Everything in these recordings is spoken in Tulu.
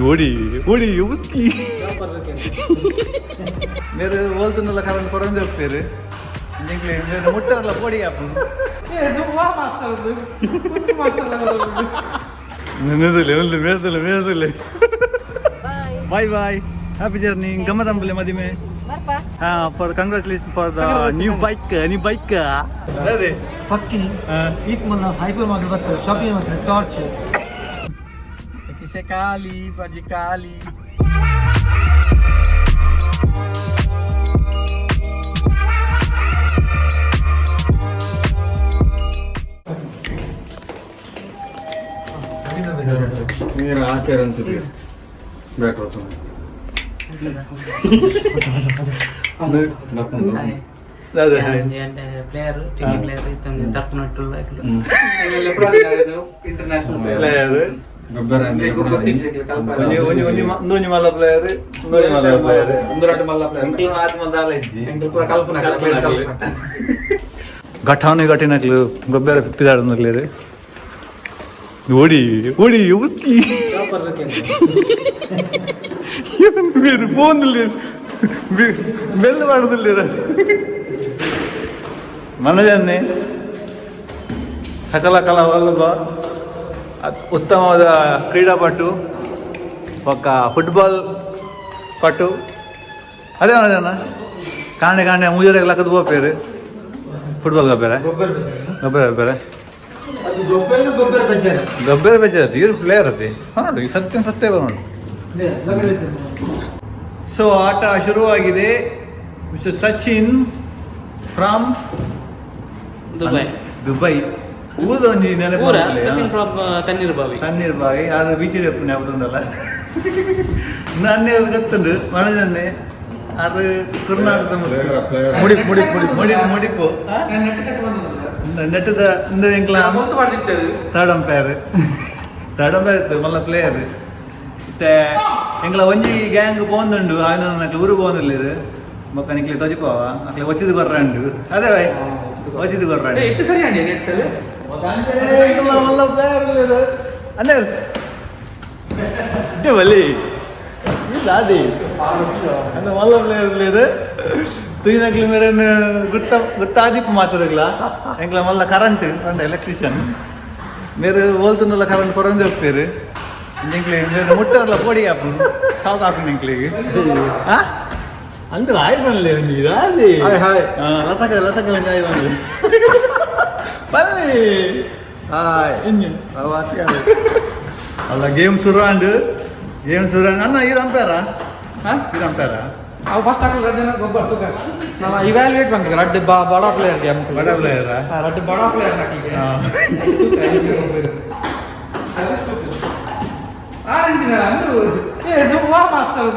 ಓಡಿ ಓಡಿ ಉತ್ತಿ ಮೇರೆ ಓಲ್ತುನಲ್ಲ ಕರೆಂಟ್ ಕೊರಂಜೆ ಹೋಗ್ತೀರಿ ನಿಂಗ್ಲೆ ಮೇರೆ ಮುಟ್ಟರಲ್ಲ ಪೋಡಿ ಆಪುಂಡು. ನಿನ್ನುದಿಲ್ಲ ಒಂದು ಮೇರ್ದಿಲ್ಲ ಮೇರ್ದಿಲ್ಲ. Bye bye, happy journey. ಗಮ್ಮತ್ತಂಬಲೆ ಮದಿಮೆ. ಹಾ, for congratulation for the new bike, new bike. ಅದೇ ಪಕ್ಕಿ ಈತ್ ಮಲ್ಲ ಹೈಪರ್ ಮಾರ್ಕೆಟ್ ಬರ್ತದೆ, ಶಾಪಿಂಗ್ ಮಾಡ್ತಾರೆ. ಟಾರ್ಚ್ ಕಿಸೆ ಖಾಲಿ, ಬಜಿ ಖಾಲಿ. ನೀರು ಹಾಕ್ಯಾರ ಅಂತೀರಿ, ಬ್ಯಾಟ್ ಹೋಗ್ತಾನೆ. ಅದೇ. ಪ್ಲೇಯರ್, ಟಿವಿ ಪ್ಲೇಯರ್ ಇತ್ತಂದು ತರ್ಪುನಟ್ಟುಲ್ಲ. ಇಂಟರ್ನ್ಯಾಷನಲ್ ಪ್ಲೇಯರ್ ಗೊಬ್ಬರ. ಒಂಜಿ ಒಂಜಿ ಒಂಜಿ ಒಂಜಿ ಮಲ್ಲ ಪ್ಲೇಯರ್, ಒಂಜಿ ಮಲ್ಲ ಪ್ಲೇಯರ್. ಒಂದು ಎರಡು ಮಲ್ಲ ಪ್ಲೇಯರ್. ಎಂಕ್ಲು ಆತ್ಮ ದಾಲ ಇಜ್ಜಿ. ಪೂರ ಕಲ್ಪನ. ಘಟಾನು ಘಟಿನಕ್ಲು ಗೊಬ್ಬರ ಪಿದಾಡನಕ್ಲೇರು. ಓಡಿ ಓಡಿ ಉತ್ತಿ మీరు ಫೋನ್ ಬೆಲ್ ಮಾಡುದಿಲ್ಲ. ಮನಜನ್ನೇ ಸಕಲ ಕಲಾ ವಲ್ಲಭ, ಉತ್ತಮವಾದ ಕ್ರೀಡಾಪಟು, ಪಕ್ಕ ಫುಟ್ಬಾಲ್ ಪಟು. ಅದೇ ಮನಜನ್ನ ಕಾಣೆ ಕಾಣೆ ಮೂಜರೆ ಲಕ್ಕದ ಪೋಪೇರು ಫುಟ್ಬಾಲ್ ಗೊಬ್ಬರ ಗೊಬ್ಬರ ಗೊಬ್ಬರ. ಅದು ಗೊಬ್ಬರ ಗೊಬ್ಬರ ಬಜ್ಜಾರ. ಗೊಬ್ಬರ ಬೇಜಾರ ಇವ್ರು ಪ್ಲೇಯರ್ ಅದೇ ನೋಡಿ, ಸತ್ಯ ಸತ್ಯ ನೋಡಿ. ಸೊ ಆಟ ಶುರುವಾಗಿದೆ. Mister Sachin from Dubai. ದುಬೈ ಊದ ಒಂಜಿ ನೆನಪು. ಊರ ಸಚಿನ್ ಫ್ರಮ್ ತಣ್ಣೀರು ಬಾವಿ. ತಣ್ಣೀರ್ ಬಾವಿ ಆದ್ರೆ ಬೀಚ್ ಜ್ಞಾಪಕದಲ್ಲ. ನನ್ನೇ ಗೊತ್ತುಂಡು ಮನಜನ್ನೆ ಅದು ಕುರ್ನಾಟಕದ. ಮುಡಿಪು, ಮುಡಿಪು, ಮುಡಿಪು. ಮುಡಿಪು ಮುಡಿಪು ನೆಟ್ಟದ ಇಂದ ಎಂಕ್ಲ ಥರ್ಡ್ ಅಂಪೈರ್, ಥರ್ಡ್ ಅಂಪೈರ್ ಇತ್ತು ಮಲ್ಲ ಪ್ಲೇಯರ್ ಇತ್ತೆ. ಎಂಕ್ಲ ಒಂಜಿ ಗ್ಯಾಂಗ್ ಪೋಂದುಂಡು ಆಯ್ನ ನಕ್ಲು ಊರು ಪೋಂದಿಲ್ಲೇರು ಬೊಕ್ಕ ನಿಕ್ಲೆ ತೊಜಿಪೋವ ಅಕ್ಲೆ ಒಚ್ಚಿದ್ ಕೊರ್ರಂಡು. ಅದೇ ಬೈ ಒಚ್ಚಿದ್ ಕೊರ್ರಂಡು. ಇತ್ತು ಸರಿ ಅಂಡಿ ನೆಟ್ಟಲ್ಲಿ. ಎಂಕ್ಲ ಮಲ್ಲ ಪ್ಲೇಯರ್ ಇಲ್ಲೇರು ಅಲ್ಲೇ ಇತ್ತೆ ಬಲಿ ಇಲ್ಲ ಅದೇ ಅಂದ್ರೆ ಮಲ್ಲ ಪ್ಲೇಯರ್ ಇಲ್ಲೇರು ತುಯಿನಕ್ಲು ಮೇರೆನ್ ಗುತ್ತ ಗುತ್ತಾದಿಪ್ಪು ಮಾತಾಡಗ್ಲ. ಎಂಕ್ಲ ಮಲ್ಲ ಕರೆಂಟ್ ಪಂಡ ಎಲೆಕ್ಟ್ರಿಷಿಯನ್ ಮೇರೆ ಓಲ್ತುನಲ್ಲ ಕರೆಂಟ್ ಕೊರಂಜೆ ಹೋಗ್ತೀರಿ. ಎಂಕ್ಲೆ ಮೇರೆ ಮುಟ್ಟರಲ್ಲ ಪೋಡಿ ಆಪುಂಡು ಸಾಕು ಆಪುಂಡು ಎಂಕ್ಲೆಗ್. ಆ ಅಂದ್ರೆ ಹಾಯ್ ಬನ್ಲೆ ಒಂಜಿ ಅದೇ. Hi, hi. ಲತಕ ಲತಕ ಒಂಜಿ ಹಾಯ್ ಬನ್ಲೆ ಬನ್ಲಿ. ಹಾಯ್. ಇನ್ನು ಅಲ್ಲ ಗೇಮ್ ಶುರು ಆಂಡ್, ಗೇಮ್ ಶುರು ಆಂಡ್. ಅಣ್ಣ ಇರು ಅಂಪೇರ, ಇರು ಅಂಪೇರ. ಅವು ಫಸ್ಟ್ ಹಾಕಲು ರಡ್ಡು ಜನ ಗೊಬ್ಬರ ತೂಕ ನಮ್ಮ ಇವ್ಯಾಲ್ಯೂಯೇಟ್ ಬಂದ ರಡ್ಡು ಬಾ ಬಡ ಪ್ಲೇಯರ್ಗೆ. ಬಡ ಪ್ಲೇಯರ್. ರಡ್ಡು ಬಡ ಪ್ಲೇಯರ್ ಹಾಕಲಿಕ್ಕೆ. ಏ ವಾ ಮಾಸ್ಟರ್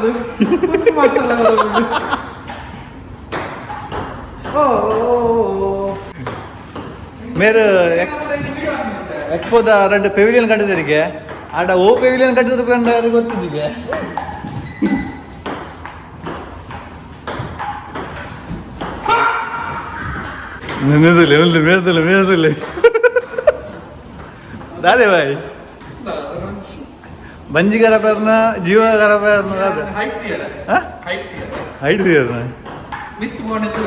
ಮಾಸ್ಟರ್ ಓ. ಮೇರು ಎಕ್ಸ್ಪೋದ ರಡ್ಡು ಪೆವಿಲಿಯನ್ ಕಟ್ಟಿದರಿಗೆ ಆಡ ಓ ಪೆವಿಲಿಯನ್ ಕಟ್ಟಿದ್ರು ಕಂಡ ಅದು ಗೊತ್ತಿದ್ದೀಗೆ. ನಿನ್ನುದಿಲ್ಲ ಒಂದು ಮೇರ್ದಿಲ್ಲ ಮೇರ್ದಿಲ್ಲ. ದಾದೆ ಬಾಯ್ ಬಂಜಿಗರ ಪೇರ್ನ ಜೀವಗರ ಪೇರ್ನ ದಾದೆ. ಹೈಟ್ ತೀಯರ. ಹಾ? ಹೈಟ್ ತೀಯರ. ಹೈಟ್ ತೀಯರ್ನ. ವಿತ್ ಬೋಣೆತ್ತು.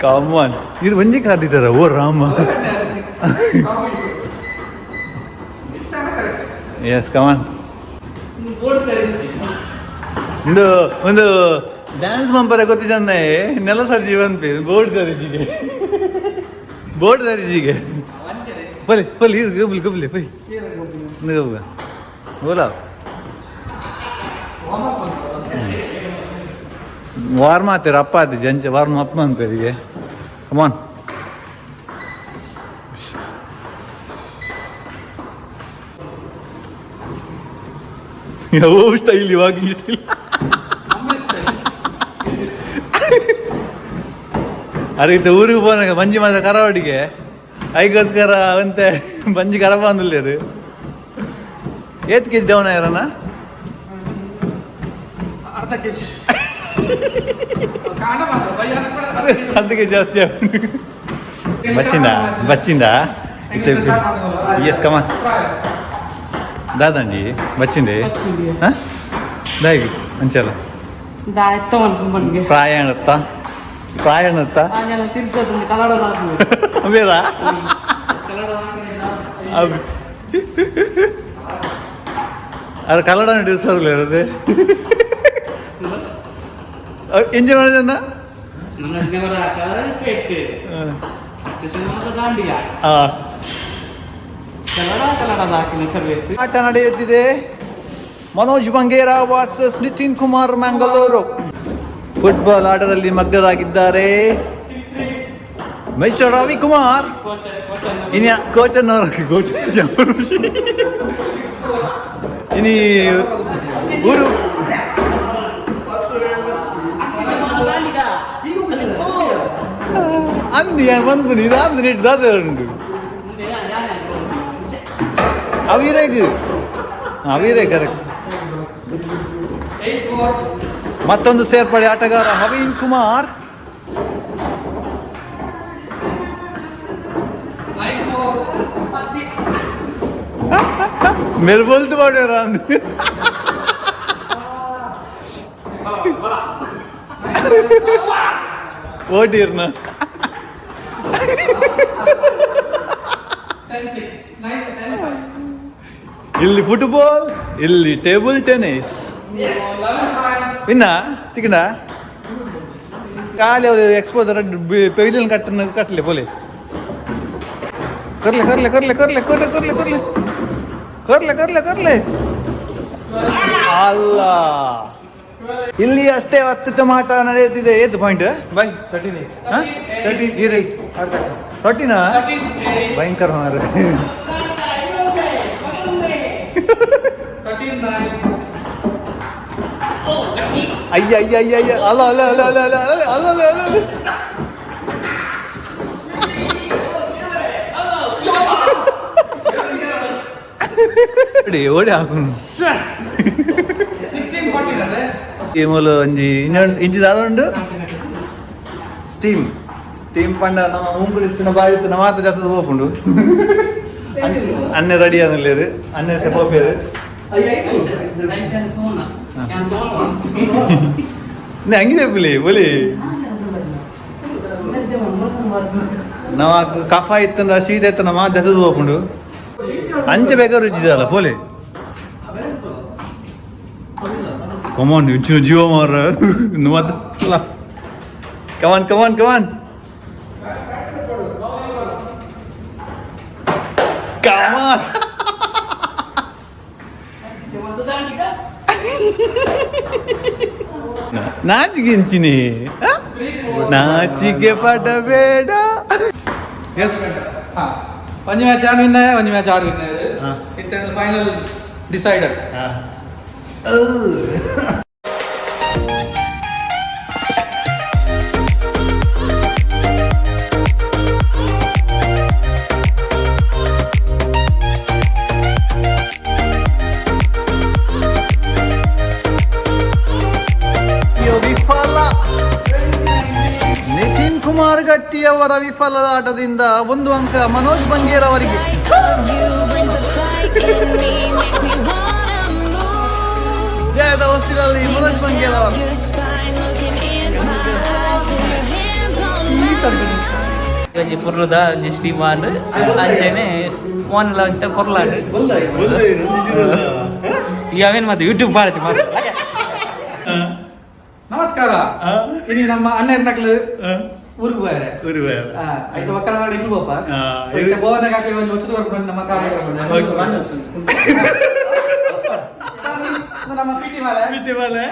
ಕಮಾನ್ ಇದು ಒಂಜಿ ಕಾದಿದ್ದಾರ ಓ ರಾಮ. ಎಸ್ ಕಮಾನ್ ಒಂದು ಒಂದು ಡ್ಯಾನ್ಸ್ ಮಂಪರ ಗೊತ್ತಿದ್ದ ನೆಲ ಸರ್ ಜೀವನ್ ಬೋರ್ಡ್ ಸರಿಜಿಗೆ ಬೋರ್ಡ್ ಸರಿಜಿಗೆ ಪಲಿ ಪಲಿ ಇರು ಗಬಲಿ ಗಬಲಿ ಪೈ ಗಬ ಬೋಲ ವಾರ್ಮ್ ಆತೀರ ಅಪ್ಪ ಆತಿ ಜಂಚ ವಾರ್ಮ್ ಅಪ್ ಅಂತೀರಿಗೆ. ಕಮಾನ್ ಯಾವ ಸ್ಟೈಲ್ ಇವಾಗ ಈ ಸ್ಟೈಲ್ ಅದಕ್ಕೆ ಊರಿಗೆ ಪೋನಾಗ ಬಂಜಿ ಮಾತ ಕರಾವಡಿಗೆ ಐಗೋಸ್ಕರ ಅಂತೆ ಬಂಜಿ ಕರಬ ಅಂದಿಲ್ಲ. ಏತ್ ಕೆಜಿ ಡೌನ್ ಆಯ್ರಣ್ಣ? ಅರ್ಧ ಕೆಜಿ. ಅರ್ಧ ಕೆಜಿ ಜಾಸ್ತಿ. ಬಚ್ಚಿಂದ ಬಚ್ಚಿಂದ. Yes come on. ದಾದಾಂಜಿ ಬಚ್ಚಿಂಡೆ ದಾಯಿ ಅಂಚಲ್ಲ ಪ್ರಾಯಣತ್ತ ಪ್ರಾಯಣತ್ತ ಬೇಡ ಅದು ಕನ್ನಡ ಇರೋದು ಎಂಜಾಯ್ ಮಾಡಿದ ಆಟ ನಡೆಯುತ್ತಿದೆ. Manoj Bangera versus Nitin Kumar Mangaluru. Football ಆಟದಲ್ಲಿ ಮಗ್ನರಾಗಿದ್ದಾರೆ ಮಿಸ್ಟರ್ ರವಿಕುಮಾರ್. ಇನ್ನು ಕೋಚನ್ ಕೋಚ್ ಇನಿ ಊರು ಅಂದು ಬಂದ್ಬಿಡಿ ಇದು ಅಂದು ನೆಟ್ ದಾದ ಉಂಟು ಅವೀರೇಗ್ ಅವೀರೇ ಕರೆಕ್ಟ್. ಮತ್ತೊಂದು ಸೇರ್ಪಡೆ ಆಟಗಾರ ನವೀನ್ ಕುಮಾರ್. ಮೇರೆ ಬೋಲ್ತು ಮಾಡ್ಯಾರ ಅಂದು ಓಟಿರ್ನ ಇಲ್ಲಿ ಫುಟ್ಬಾಲ್, ಇಲ್ಲಿ ಟೇಬಲ್ ಟೆನ್ನಿಸ್. ಇನ್ನ ತಿಕ್ಕಣ ಖಾಲಿ ಅವರು ಎಕ್ಸ್ಪೋದರ್ ಪೆವಿಲಿಯನ್ ಕಟ್ಟನ ಕಟ್ಟಲೆ ಬೋಲೆ ಕರ್ಲೆ ಕರ್ಲೆ ಕರ್ಲೆ ಕರ್ಲೆ ಕರ್ಲೆ ಕರ್ಲೆ ಕರ್ಲೆ ಕರ್ಲೆ ಕರ್ಲೆ ಕರ್ಲೆ ಅಲ್ಲ. ಇಲ್ಲಿ ಅಷ್ಟೇ ಅತ್ಯುತ್ತಮ ಆಟ ನಡೆಯುತ್ತಿದೆ. ಏತ್ ಪಾಯಿಂಟ್ ಬೈ 13 ಭಯಂಕರ ಮಾರ್ರೆ. ಅಯ್ಯ ಅಯ್ಯ ಅಯ್ಯ ಅಯ್ಯ ಅಲ್ಲ ಅಲ್ಲ ಅಲ್ಲ ಅಲ್ಲ ಅಲ್ಲ ಅಲ್ಲ ಅಲ್ಲ ಅಲ್ಲ ಅಲ್ಲ. ಓಡಿ ಓಡಿ ಹಾಕು ಈ ಮೂಲ ಒಂಜಿ ಇಂಜಿ ದಾದ ಉಂಡು ಸ್ಟೀಮ್ ಸ್ಟೀಮ್ ಪಂಡ ನಮ್ಮ ಉಂಗುಳು ಇತ್ತಿನ ಬಾಯಿ ಇತ್ತಿನ ಮಾತ ಜಾತದ ಹೋಪುಂಡು. ಅನ್ನೆ ರೆಡಿ ಆನಲ್ಲೇರು ಅನ್ನೆ ಪೋಪೇರು ಹಂಗಿದೆ ಪುಲಿ ಬೊಲಿ ನಾವು ಕಫ ಇತ್ತಂದ್ರ ಶೀತ ಇತ್ತನ ಮಾತ ಜಾತದ ಹೋಪುಂಡು. ಅಂಚೆ ಬೇಕಾದ್ರೆ ರುಚಿದಲ್ಲ ಪೋಲಿ. ಕಮಾನ್ ಇಂಚಿನ ಜೀವ ಮಾರ ಮತ್ತೆ ಕಮಾನ್ ಕಮಾನ್ ಕಮಾನ್ ಕಮಾನ್. ನಾಚಿಕೆ ಇಂಚಿನಿ ನಾಚಿಕೆ ಪಡಬೇಡ. ಒಂಜಿ ಮ್ಯಾಚ್ ಯಾರು ವಿನ್ ಆಯ, ಒಂಜಿ ಮ್ಯಾಚ್ ಯಾರು ವಿನ್ ಆಯ, ಇತ್ತೆ ಫೈನಲ್ ಡಿಸೈಡರ್. ವಿಫಲ ನಿತಿನ್ ಕುಮಾರ್ ಗಟ್ಟಿ ಅವರ ವಿಫಲದ ಆಟದಿಂದ ಒಂದು ಅಂಕ ಮನೋಜ್ ಬಂಗೇರ್ ಅವರಿಗೆ. ಜಯದ ಹೊಸ್ತಿಲಲ್ಲಿ ಮನೋಜ್ ಬಂಗೇರ್ ಅವರು. ಒಂಜಿ ಪೊರ್ಲುದ ಒಂಜಿ ಸ್ಟೀಮ್ ಆಂಡ್ ಅಂಚೆನೆ ಮೋನಲ ಒಂತೆ ಪೊರ್ಲಾಂಡ್. ಈ ಅವೇನು ಮತ್ತೆ ಯೂಟ್ಯೂಬ್ ಬಾರತಿ ಮಾತ್ರ. ನಮಸ್ಕಾರ. ಇನಿ ನಮ್ಮ ಅಣ್ಣ ನಕ್ಲು ಊರಿಗೆ ಹೋಯಾರೆ. ಊರಿಗೆ ಹೋಯಾರೆ. ಐತ ಒಕ್ಕಲ ನಾಡು ಇಂಗ್ಲು ಪೋಪ. ಇತ್ತೆ ಬೋವನಾಗ ಹಾಕಿ ಒಂಜಿ ಒಚ್ಚುದು ಬರ್ಪುಂಡು ನಮ್ಮ ಕಾರ್ಯಕ್ರಮ. ನಮ್ಮ ಪಿಟಿ ಮಾಲೆ. ಪಿಟಿ ಮಾಲೆ.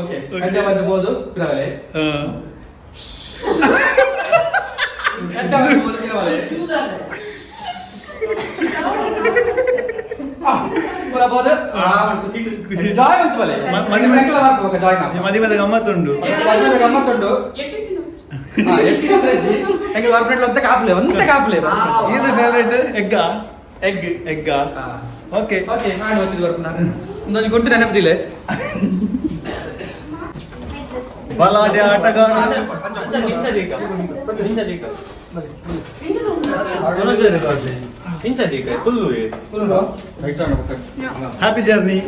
ಓಕೆ ಗಂಟೆ ಬಂದು ಬೋದು ಪಿರವಲೆ. ಗಂಟೆ ಬಂದು ಬೋದು ಪಿರವಲೆ. ಪೂರ ಬೋದು ಜಾಯ್ ಅಂತ ಬಲೆ. ಜಾಯ್ನ್ ಮದಿ ಗಮ್ಮತ್ತುಂಡು. ಮದುವೆ ಗಮ್ಮತ್ತುಂಡು. ಅಂತ ಕಾಪ್ಲೆ ಒಂತೆ ಕಾಪ್ಲೆ. ಇದು favourite egg egg egg. Okay okay ನಾನು వచ్చింది ವరకు ನಾನು ಒಂದೊಂದು ಗುಂಟು ನೆನಪಿದಿಲ್ಲ. ಬಲಾಢ್ಯ ಆಟಗಾರ Happy journey.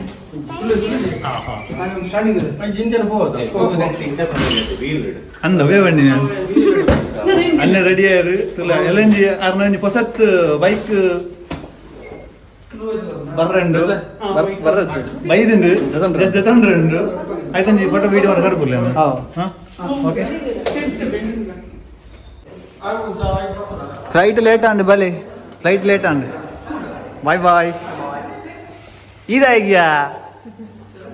ಅಂದ ಬೇವಂಡಿ ಅಣ್ಣ ರೆಡಿ ಆಯ್ರು ಎಲಂಜಿ ಅರ್ನಂಜಿ ಹೊಸತ್ ಬೈಕ್ ಬರ್ರಂಡು ಬೈದಿಂಡು ಜತಂಡ್ರಂಡು ಆಯ್ತಂಜಿ ಫೋಟೋ ವಿಡಿಯೋ ಮಾಡಿ ಕಡ್ಪುರ್ಲೆ. Okay flight late and ಬಲೆ flight late and bye bye. ಇದಾಗ್ಯಾ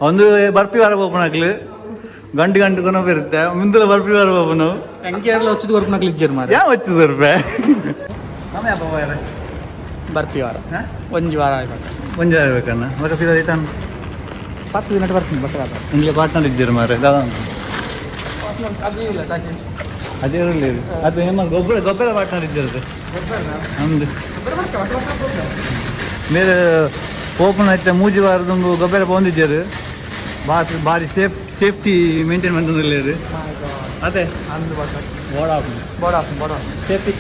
ಒಂದು ಬರ್ಪಿ ವಾರ ಬೋಪನಾಕ್ಲು ಗಂಟು ಗಂಟು ಕೊನ ಬರುತ್ತೆ ಮುಂದಲ ಬರ್ಪಿ ವಾರ ಬೋಪನು ಯಾವ ವಚ್ಚು ರೂಪಾಯಿ ಬರ್ಪಿ ವಾರ ಒಂಜಿ ವಾರ ಒಂಜಿ ವಾರ ಬೇಕಣ್ಣ ಮಗ ಫಿರ ರಿಟರ್ನ್ 10 ದಿನ ಬರ್ತೀನಿ ಬಕ್ಕ ನಿಮಗೆ ಪಾರ್ಟ್ನರ್ ಇದ್ದೀರಿ ಮಾರೆ ದಾದಾ ಅದೇ ಇರಲಿ ಅದು ನಿಮ್ಮ ಗೊಬ್ಬರ ಗೊಬ್ಬರ ಪಾರ್ಟ್ನರ್ ಇದ್ದೀರಿ ನಮ್ದು ಬೇರೆ ಓಪನ್ ಆಯ್ತು ಮೂಜಿ ವಾರದೊಂದು ಗೊಬ್ಬರ ಬಂದಿದ್ದೀರಿ ಬಾರಿ ಭಾರಿ ಸೇಫ್ಟಿ ಮೇಂಟೈನ್ ಮಾಡ್ಕೊಂಡಿಲ್ಲ ಅದೇ safety.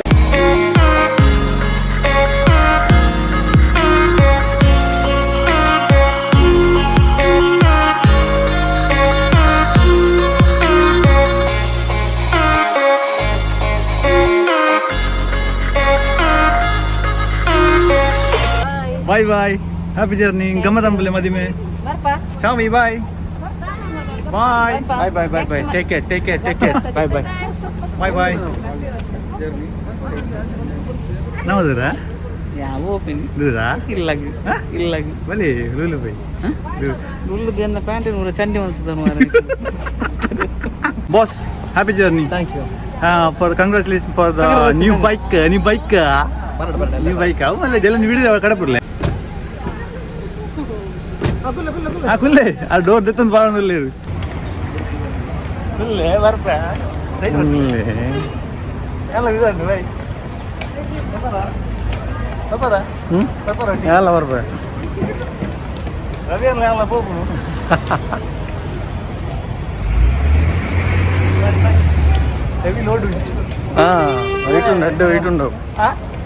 Bye bye. Happy journey. ಗಮ್ಮತ್ತಂಬಲೆ ಮದಿಮೆ. Shami bye. Bye. Bye bye bye bye. Take care take care take care. Bye bye. Bye bye. ನಮದೂರಾ? ಯಾವ ಓಪನ್ ದೂರಾ? ಇಲ್ಲ ಇಲ್ಲ ಬಲಿ ಲೂಲು ಬೈ. ಲೂಲು ಎನ್ನ ಪ್ಯಾಂಟ್ ನೂರ ಚಂಡಿ ಮಾಡ್ತದ boss. Happy journey. Thank you. For congratulation for the new bike. New bike new bike ಅವು ಅಲ್ಲ ಜಲ ವಿಡಿಯೋ ಕಡಪುರ್ಲೆ. ಆ ಕುಲ್ಲೆ ಆ ಡೋರ್ ದೆತ್ತೊಂದು ಬಾಳೊಂದು ಕುಲ್ಲೆ ಬರ್ಪ ಎಲ್ಲ ಇದು ಬೈ ಎಲ್ಲ ಬರ್ಪ ರವಿ ಎಲ್ಲ ಹೋಗು. ಹೆವಿ ಲೋಡ್ ಉಂಟು. വെയിറ്റ് ഉണ്ട്, ഹെഡ് വെയിറ്റ് ഉണ്ടാവും,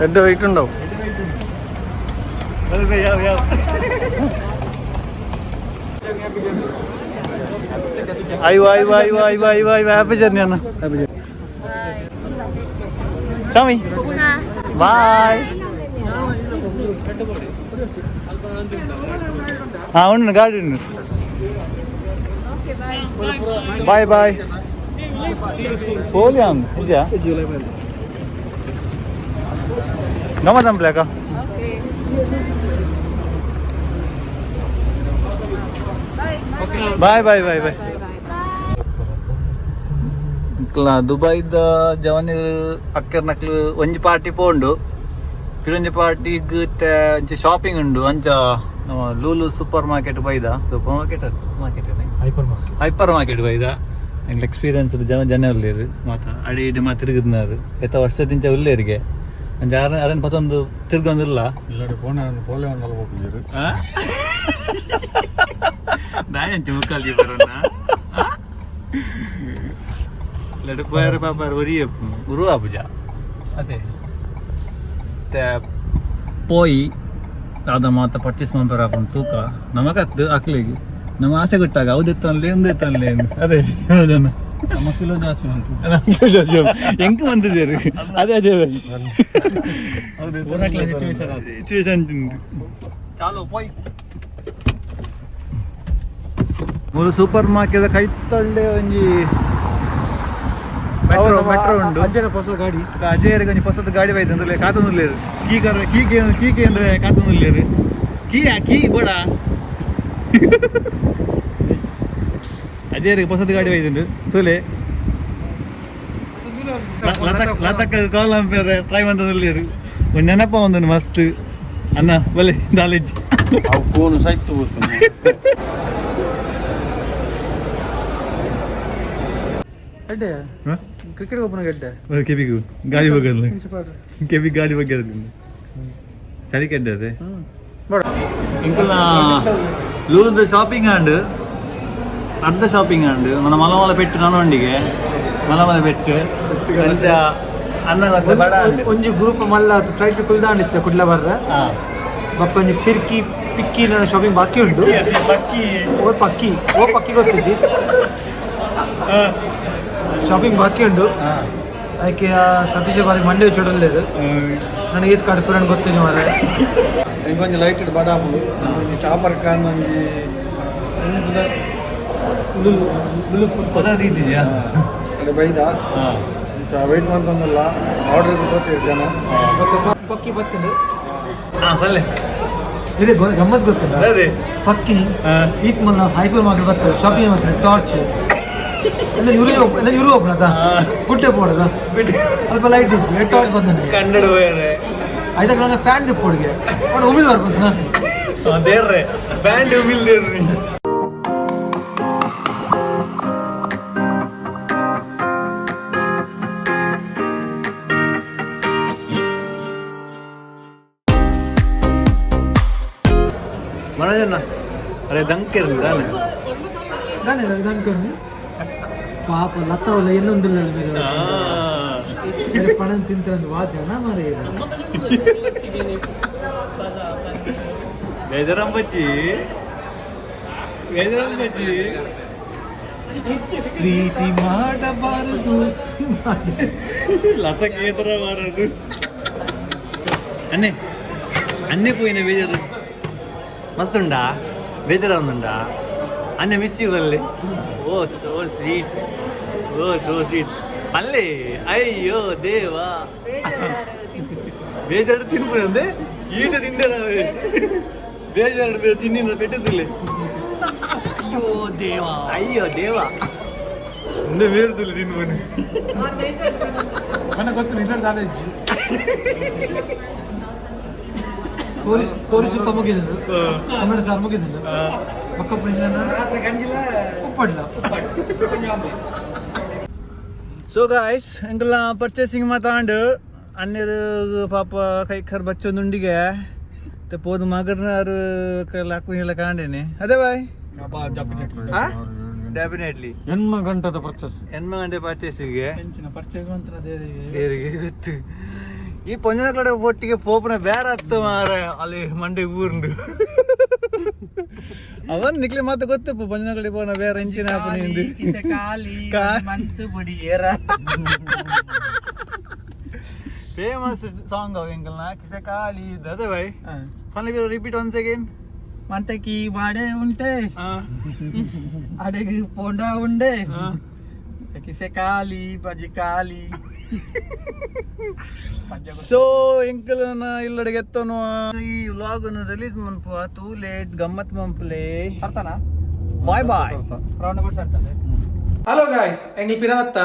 ഹെഡ് വെയിറ്റ് ഉണ്ടാവും. ಅಯ್ಯೋ ಅಯ್ಯೋ ಅಯ್ಯೋ ಅಯ್ಯೋ ಅಯ್ಯೋ ಅಯ್ಯೋ. ಹ್ಯಾಪಿ ಜರ್ನಿ ಅಣ್ಣ. Happy journey Swami. ಬಾಯ್. ಹಾಂ ಉಂಟು ಗಾಡಿ ಉಂಟು. Bye bye. ಪೋಲಿ ಅಂದು ನಿಜ ಗಮ್ಮತ್ತಂಪ್ಲೆ ಅಕ್ಕ. Bye bye bye bye. ದುಬೈದ ಜವನಿರು ಅಕ್ಕರ್ ನಕ್ಲು ಒಂಜಿ ಪಾರ್ಟಿ ಪೋಂಡು ಪಿರೊಂಜಿ ಪಾರ್ಟಿಗ್ ಒಂಚಿ ಶಾಪಿಂಗ್ ಉಂಡು ಅಂಚ ಲೂಲು ಸೂಪರ್ ಮಾರ್ಕೆಟ್ ಬೈದ super market market hyper market ಬೈದ ಎಂಗ್ಲ ಎಕ್ಸ್ಪೀರಿಯನ್ಸ್ ಜನ ಜನ ಉಲ್ಲೇರು ಮಾತ ಅಡಿ ಇಡಿ ಮಾತ ತಿರುಗುದಿನಾರು ಎತ್ತ ವರ್ಷದಿಂಚ ಉಲ್ಲೇರಿಗೆ ಅಂಚ ಅರನ್ ಅರನ್ ಪತ್ತೊಂದು ತಿರುಗೊಂದಿಲ್ಲ ದಾಯಂಚಿ ಮುಕ್ಕಾಲ್ಜಿ ಬರೋಣ ಲಡು ಪೋಯರ್ ಪಾಪಾರ್ ಒರಿಯ ಉರುವ ಪೂಜ ಅದೇ ಪೋಯಿ ದಾದ ಮಾತ ಪರ್ಚೇಸ್ ಮನ್ಪರ ಹಾಕೊಂಡು ತೂಕ ನಮಗತ್ತು ಅಕ್ಲಿಗೆ ನಮ್ಮ ಆಸೆ ಕೊಟ್ಟಾಗ ಹೌದೆತ್ತನ್ಲೆ ಒಂದೆತ್ತನ್ಲೆ ಅದೇ ಜನ ನಮ್ಮ ಕಿಲೋ ಜಾಸ್ತಿ ಉಂಟು ಎಂಕ್ ಬಂದಿದ್ದೀರಿ ಅದೇ ಅದೇ ಸಿಚುವೇಶನ್ ಚಾಲು ಪೋಯ್ ಮೂರು ಸೂಪರ್ ಮಾರ್ಕೆಟ್ ಕೈತಳ್ಳೆ ಒಂಜಿ ಮೆಟ್ರೋ ಮೆಟ್ರೋ ಉಂಡು. ಅಜ್ಜನ ಹೊಸ ಗಾಡಿ ಅಜಯರಿಗೆ ಒಂಜಿ ಹೊಸದ ಗಾಡಿ ಬೈದು ಅಂದ್ರೆ ಕಾತೊಂದುಲ್ಲೇರು ಕೀ ಕರ್ ಕೀ ಕೀ ಅಂದ್ರೆ ಕಾತೊಂದುಲ್ಲೇರು ಕೀ ಕೀ ಬೋಡ ಅಜಯರಿಗೆ ಹೊಸದ ಗಾಡಿ ಬೈದುಂಡು ತೂಲೆ ಲತಕ್ಕ ಕಾಲ್ ಅಂಪೇರೆ ಟ್ರೈ ಮಂತೊಂದುಲ್ಲೇರು ಒಂಜಿ ನೆನಪ ಒಂದುಂಡು ಮಸ್ತ್ ಅಣ್ಣ ಬಲೆ ನಾಲೆಜ್ ಅವು ಫೋನ್ ಸೈತು ಎಡ್ಡೆ ಕ್ರಿಕೆಟ್ ಓಪನ್ ಗೆಡ್ಡೆ ಕೆಬಿಗು ಗಾಳಿ ಬಗ್ಗೆ ಕೆಬಿ ಗಾಳಿ ಬಗ್ಗೆ ಚಳಿ ಕೆಡ್ಡೆ ಅದೇ ಇಂಕಲ್ನ ಲೂಲುದ ಶಾಪಿಂಗ್ ಆಂಡ್ ಅರ್ಧ ಶಾಪಿಂಗ್ ಆಂಡ್ మన ಮಲ ಮಲ ಪೆಟ್ಟು ನನ್ನೊಂಡಿಗೆ ಮಲ ಮಲ ಪೆಟ್ಟು ಅಂಚ ಅನ್ನ ಬಡ ಒಂಜಿ ಗ್ರೂಪ್ ಮಲ್ಲ ಫ್ಲೈಟ್ ಕುಲ್ದಾಂಡಿತ್ತೆ ಕುಡ್ಲ ಬರ್ರ ಬೊಕ್ಕ ಒಂಜಿ ಪಿರ್ಕಿ ಪಿಕ್ಕಿ ನನ್ನ ಶಾಪಿಂಗ್ ಬಾಕಿ ಉಂಟು ಪಕ್ಕಿ ಓ ಪಕ್ಕಿ ಓ ಪಕ್ಕಿ ಗೊತ್ತಿಜಿ ಶಾಪಿಂಗ್ ಬಾಕಿ ಉಂಟು ಅದಕ್ಕೆ ಸತೀಶ್ ಬಾರಿ ಮಂಡ್ಯ ಚೂಡలేదు ನನಗೆ ಏತ್ ಕಡ್ಪುರನ್ ಗೊತ್ತಿಜಿ ಮಾರ್ರೆ ಇಂಕೊಂಜಿ ಲೈಟ್ ಬಡ ಆಪುಂಡು ಒಂಜಿ ಚಾಪರ್ ಕಾನ್ ಒಂಜಿ ದೀದಿಜಾ ಅಡೆ ಬೈದ ವೆಯ್ಟ್ ಮಂತೊಂದುಲ್ಲ ಆರ್ಡರ್ ಗೊತ್ತಿರು ಜನ ಪಕ್ಕಿ ಬರ್ತದೆ ಬಲ್ಲೆ ಇದೆ ಗಮ್ಮತ್ ಗೊತ್ತಿಲ್ಲ ಅದೇ ಪಕ್ಕಿ ಈತ್ ಮಲ್ಲ ಹೈಪರ್ ಮಾರ್ಕೆಟ್ ಬರ್ತಾರೆ ಶಾಪಿಂಗ್ ಮಾಡ್ತಾರೆ ಟಾರ್ಚ್ ಎಲ್ಲ ಇವರು ಎಲ್ಲ ಇವರು ಒಬ್ಬನದ ಗುಡ್ಡೆ ಪೋಡದ ಅಲ್ಪ ಲೈಟ್ ಇಜ್ಜಿ ಟಾರ್ಚ್ ಬಂದ ಕನ್ನಡ ಬೇರೆ ಆಯ್ತಾ ನನ್ನ ಫ್ಯಾನ್ ದಿಪ್ಪುಡಿಗೆ ಅವನು ಉಮಿಲ್ ಬರ್ಬೋದು ದೇರ್ರೆ ಬ್ಯಾಂಡ್ ಉಮಿಲ್ ದೇರ್ರಿ ಮನೋಜಣ್ಣ ಅರೆ ದಂಕೆರ್ಲಿ ತಾನೆ ನಾನೇ ದಂಕರ್ನಿ ಪಾಪ ಲತ್ತವಲ್ಲ ಎಲ್ಲೊಂದಿಲ್ಲ ಮೇಲೆ ಪಣ ತಿಂತಾರೆ ವಾ ಜನ ಮಾರೇ ಬೇಜಾರಂಬಚ್ಚಿ ಬೇಜಾರಂಬಚ್ಚಿ ಪ್ರೀತಿ ಮಾಡಬಾರದು ಲತಕೇತರ ಬಾರದು ಅನ್ನೆ ಅನ್ನೆ ಪೋಯಿನ ಬೇಜಾರು ಮಸ್ತುಂಡಾ ಬೇಜಾರ ಅನ್ನೆ ಮಿಸ್ you ಅಲ್ಲಿ oh so sweet oh so sweet ಅಲ್ಲೇ ಅಯ್ಯೋ ದೇವಾ ಬೇಜಾರು ತಿನ್ಪುಂದೆ ಈತ ತಿಂದೆ ನಾವೇ ಬೇಜಾರು ಬೇರೆ ತಿನ್ನಿನ ಪೆಟ್ಟದಿಲ್ಲ ಅಯ್ಯೋ ದೇವಾ ಅಯ್ಯೋ ದೇವಾ ಇಂದ ಬೇರೆದಿಲ್ಲ ತಿನ್ಪುನೆ ನನಗೆ ಗೊತ್ತು ನಿನ್ನ ನಾಲೆಜ್ ಪೊಲೀಸ್ ಪೊಲೀಸ್ ಮುಗಿದ್ರು ಕನ್ನಡ ಸಾರ್ ಮುಗಿದಿಲ್ಲ ಪಕ್ಕ ಉಪ್ಪಡ್ಲ ಸೊ ಗಾಯ್ಸ್ ಎಂಕಲ್ನ ಪರ್ಚೇಸಿಂಗ್ ಮಾತಾಂಡು ಅಣ್ಣರು ಪಾಪ ಕೈ ಖರ್ ಬಚ್ಚೊಂದುಂಡಿಗೆ ते ಪೋದು ಮಗರ್ನಾರು ಲಾಕ್ಪುನಿಲ್ಲ ಕಾಂಡೇನೆ ಅದೇ ಬಾಯ್ ಡೆಫಿನೆಟ್ಲಿ ಎನ್ಮ ಗಂಟದ ಪರ್ಚೇಸ್ ಎನ್ಮ ಗಂಟೆ ಪರ್ಚೇಸಿಗೆ ಪರ್ಚೇಸ್ ಮಂತ್ರ ದೇರಿಗೆ ಗೊತ್ತು ಈ ಪೊಂಜನ ಕಡೆ ಒಟ್ಟಿಗೆ ಪೋಪುನ ಬೇರೆ ಹತ್ತು ಮಾರ ಅಲ್ಲಿ ಮಂಡೆ ಊರುಂಡು ಅವನ್ ನಿಕ್ಲೆ ಮಾತು ಗೊತ್ತಪ್ಪ ಪೊಂಜನ ಕಡೆ ಪೋನ ಬೇರೆ ಎಂಚಿನ ಹಾಪುನಿ ಫೇಮಸ್ ಸಾಂಗ್ ಅವ ಎಂಕಲ್ನ ಕಿಸೆ ಖಾಲಿ ಅದೇ bye finally repeat once again ಮಂತಕಿ ವಾಡೆ ಉಂಟೆ ಅಡೆಗೆ ಪೋಂಡಾ ಉಂಡೆ ಕಿಸೆ ಖಾಲಿ ಬಜಿ ಖಾಲಿ ಸೊ ಎಂಕಲ್ನ ಇಲ್ಲಡೆಗೆ ಎತ್ತನು ಈ ವ್ಲಾಗ್ ಅನ್ನು ರಿಲೀಸ್ ಮನ್ಪುವ ತೂಲೆ ಗಮ್ಮತ್ ಮಂಪುಲೆ ಸರ್ತಾನ ಬಾಯ್ ಬಾಯ್ ರೌಂಡ್ ಕೊಟ್ಟು ಸರ್ತಾನೆ ಹಲೋ ಗಾಯ್ಸ್ ಎಂಗ್ಲಿ ಪಿರವತ್ತ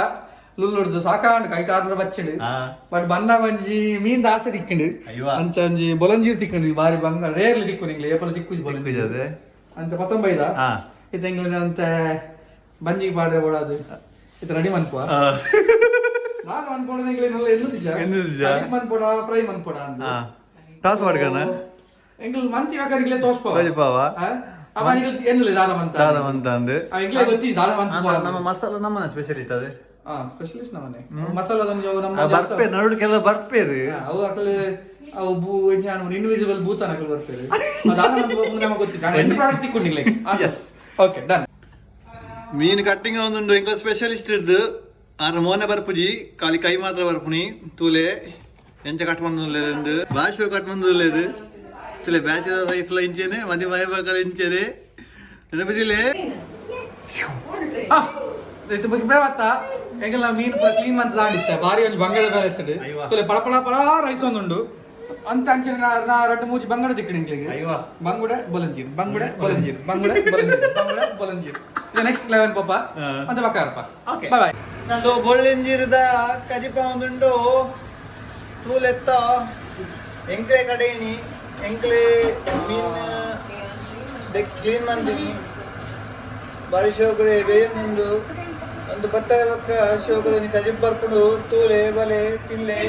ಲುಲ್ಲುಡ್ದು ಸಾಕಾಂಡ್ ಕೈ ಕಾರ್ ಬಚ್ಚಿಂಡು ಬಟ್ ಬನ್ನ ಒಂಜಿ ಮೀನ್ ಆಸೆ ತಿಕ್ಕಿಂಡು ಅಂಚ ಒಂಜಿ ಬೊಲಂಜೀರ್ ತಿಕ್ಕಿಂಡು ಬಾರಿ ಬಂಗ ರೇರ್ಲಿ ತಿಕ್ಕು ನಿಂಗ್ಲೆ ಏಪಲ ತಿಕ್ಕು ಬೊಲಂಜೀರ್ ಅಂಚ ಪತ್ತೊಂಬೈದ ಇತ್ತ ಎಂಗ್ಲಿ ಅಂತ ಬಂಜಿಗೆ ಪಾಡ್ರೆ ಓಡಾದು ಇತ್ತ ರೆಡಿ ಮನ್ಪುವ ನಾನು ಮನ್ಪೋಡ ಎಂಗ್ಲಿ ನಲ್ಲ ಎನ್ನುದಿಜ ಮನ್ಪೋಡ ಫ್ರೈ ಮನ್ಪೋಡ ಅಂತ ಟಾಸ್ ಮಾಡ್ಕಣ ಎಂಗ್ಲಿ ಮಂತಿ ಕರಿಗ್ಲೆ ತೋಸ್ಪವ ತೋಸ್ಪವ ಅವ ಎಂಗ್ಲಿ ಎನ್ನುಲೆ ದಾದ ಮಂತ ದಾದ ಮಂತ ಅಂದು ಎಂಗ್ಲೆ ಗೊತ್ತಿ ದಾದ ಮಂತ ನಮ್ಮ ಮಸಾಲ ನಮ್ಮನ ಸ್ಪೆಷಲಿಸ್ಟ್ ಅದೇ ಸ್ಪೆಷಲಿಸ್ಟ್ ನಮ್ಮನೆ ಮಸಾಲ ನಮ್ಮ ಬರ್ಪೆ ನಡು ಕೆಲ ಬರ್ಪೆ ಅವು ಅಕಲ್ ಅವು ಬೂ ಇನ್ವಿಸಿಬಲ್ ಭೂತಾನ ಅಕಲ್ ಬರ್ಪೆ ಅದಾದ ನಮಗೆ ಗೊತ್ತಿಲ್ಲ ಪ್ರಾಡಕ್ಟ್ ತಿಕ್ಕೊಂಡಿಲ್ಲ ಓಕೆ ಡನ್ ಮೀನು ಕಟ್ಟಿಂಗ್ ಒಂದುಂಡು ಎಂಕಲ ಸ್ಪೆಷಲಿಸ್ಟ್ ಇದ್ದು ಆರ ಮೋನೆ ಬರ್ಪುಜಿ ಖಾಲಿ ಕೈ ಮಾತ್ರ ಬರ್ಪುಣಿ ತೂಲೆ ಎಂಚ ಕಟ್ ಬಂದು ಭಾಷೆ ಕಟ್ ಬಂದು ತೂಲೆ ಬ್ಯಾಚುಲರ್ ಲೈಫ್ ಲ ಇಂಚೇನೆ ಮದಿ ಮೈ ಇಂಚೇನೆ ನೆನಪಿದಿಲ್ಲ ಎಂಗಲ ಮೀನು ಕ್ಲೀನ್ ಮಂತ್ ದಾಂಡಿತ್ತೆ ಬಾರಿ ಒಂಜಿ ಬಂಗಡ ಬೇರೆ ಇತ್ತುಂಡು ತುಲೆ ಪಳ ಪಳ ಪಳ ರೈಸ್ ಒಂದುಂಡು ಅಂತ ಅಂಚಿನ ನಾ ರಡ್ಡು ಮೂಜಿ ಬಂಗಡ ತಿಕ್ಕಡು ಇಂಕ್ಲೆಗ್ ಬಂಗುಡೆ ಬೊಲಂಜೀರ್ ಬಂಗುಡೆ ಬೊಲಂಜೀರ್ ಬಂಗುಡೆ ಬೊಲಂಜೀರ್ ಬಂಗುಡೆ ಬೊಲಂಜೀರ್ ಇದು ನೆಕ್ಸ್ಟ್ ಲೆವೆಲ್ ಪಾಪ ಅಂತ ಬಕ್ಕಾರಪ್ಪ ಓಕೆ ಬಾಯ್ ಬಾಯ್ ಸೊ ಬೊಳ್ಳಿಂಜೀರದ ಕಜಿಪ ಒಂದುಂಡು ತೂಲೆತ್ತ ಎಂಕ್ಲೆ ಕಡೆಯಿನಿ ಎಂಕ್ಲೆ ಮೀನು ಕ್ಲೀನ್ ಮಂದಿನಿ ಬಾರಿ ಶೋಕಡೆ ಬೇಯೊಂದುಂಡು ಒಂದು ಬತ್ತದ ಪಕ್ಕ ಶೋಕದ ಕಜಿಪ್ ಬರ್ಪುಂಡು ತೂಲೆ ಬಲೆ ತಿನ್ಲೆ.